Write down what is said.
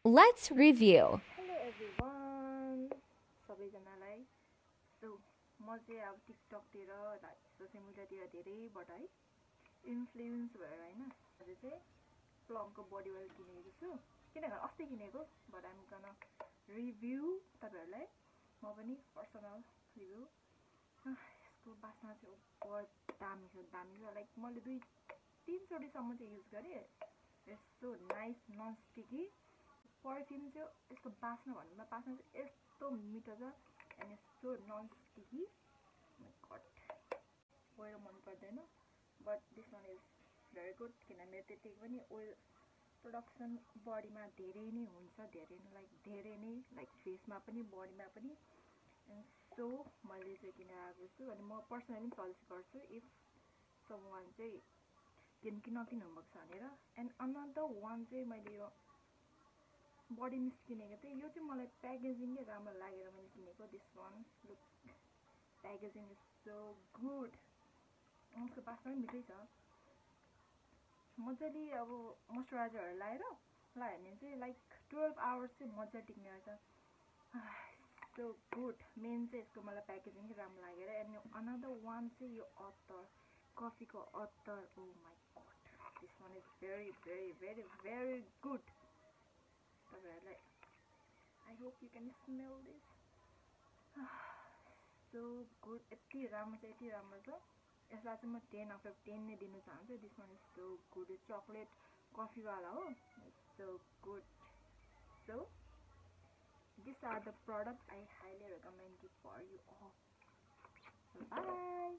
Let's review. Hello everyone. सबैजनालाई so म चाहिँ अब टिकटकतिर सोसियल मिडियातिर धेरैबाट है इन्फ्लुएन्स भएर हैन आज चाहिँ प्लमको बडी ओइल किनेको छु किनभने अस्ति किनेको बट आइम गन रिभ्यू तपाईहरुलाई म पनि पर्सनल रिभ्यू यसको बास्ना चाहिँ बहुत दामी छ लाइक मैले 2-3 चोटीसम्म चाहिँ युज गरे यस्तो नाइस नन स्टिकी पर्फ्युम चाहिँ यसको बास्ना भन्नुमा बास्ना चाहिँ यस्तो मिठो छ अनि यस्तो नन स्टिकी गड ओइल मन पर्दैन but this one is very good किनभने त्यतिकै पनि ओइल प्रोडक्सन बडीमा धेरै नै हुन्छ धेरै नै लाइक फेसमा पनि बडीमा पनि सो मैले चाहिँ किनेर आएको छु अनि म पर्सनली सजेस्ट गर्छु इफ सम वान चाहिँ किन भएको छ भनेर एन्ड अनदर वान चाहिँ मैले यो बडी मिस्ट किनेको थिएँ यो चाहिँ मलाई प्याकेजिङ राम्रो लागेर मैले किनेको this one look packaging is so good यसको बास्ना पनि मिठै छ मजाले अब मोइस्चराइजरहरू लगाएर लगायो भने चाहिँ लाइक 12 आवर्स चाहिँ मजा टिक्ने रहेछ सो गुड मेन चाहिँ यसको मलाई प्याकेजिङ राम्रो लागेर एन्ड अनदर वान चाहिँ यो अत्तर कफीको अत्तर oh my god this one is very very very very good I hope you can smell this. So good. यति राम्रो छ यसलाई चाहिँ म 10 out of 10 नै दिन चाहन्छु this one is so good chocolate coffee वाला हो so good so these are the products I highly recommend it for you all bye